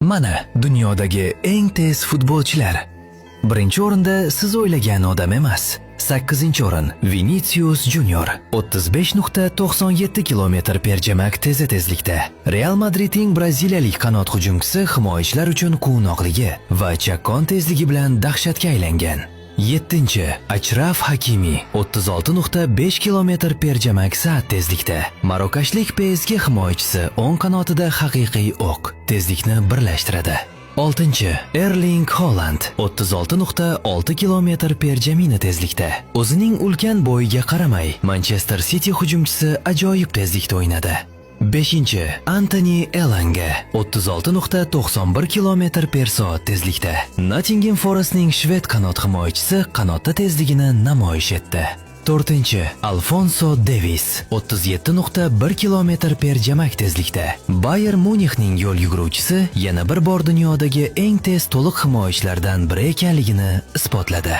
Mana dunyodagi eng tez futbolchilar. Birinchi o'rinda siz o'ylagan odam emas. 8-o'rin Vinicius Junior, 35.97 km per jamak teza tezlikda. Real Madridning braziliyalik qanot hujumchisi himoyachilar uchun quvnoqligi va chaqqon tezligi bilan dahshatga aylangan. 7. Achraf Hakimi, 36.5 km per jamak soat tezlikda. Marokashlik PSG himoyachisi o'ng qanotida haqiqiy o'q, tezlikni birlashtiradi. 6. Erling Haaland, 36.6 km per jamina tezlikda. O'zining ulkan bo'yiga qaramay, Manchester City hujumchisi ajoyib tezlikda o'ynadi. 5. Anthony Elanga, 36.91 km per soat tezlikda. Nottingham Forestning shved qanot himoyachisi qanotda tezligini namoyish etdi. 4. Alfonso Davies, 37.1 km per jamak tezlikda. Bayern Munixning yo'l yuguruvchisi yana bir bor dunyodagi eng tez to'liq himoyachilardan biri ekanligini isbotladi.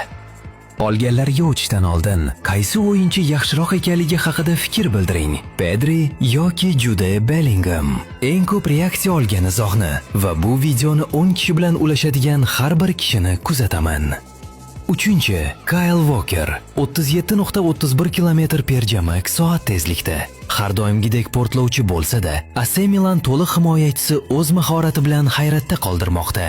Qolganlarga o'tishdan oldin qaysi o'yinchi yaxshiroq ekanligi haqida fikr bildiring. Pedri yoki Jude Bellingham? Eng ko'p reaksiya olgan izohni va bu videoni 10 kishi bilan ulashadigan har bir kishini kuzataman. Uchinchi, Kyle Walker, 37.31 km per jamak soat tezlikda. Har doimgidek portlovchi bo'lsa-da, AC Milan to'liq himoyachisi o'z mahorati bilan hayratda qoldirmoqda.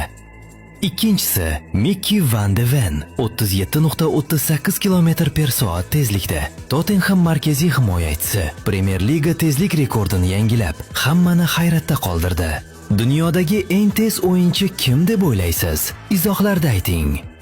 Ikkinchisi, Mickey van de Ven, 37.38 km per soat tezlikda. Tottenham markaziy himoyachisi Premier Liga tezlik rekordini yangilab, hammani hayratda qoldirdi. Dunyodagi eng tez o'yinchi kim deb o'ylaysiz? Izohlarda ayting.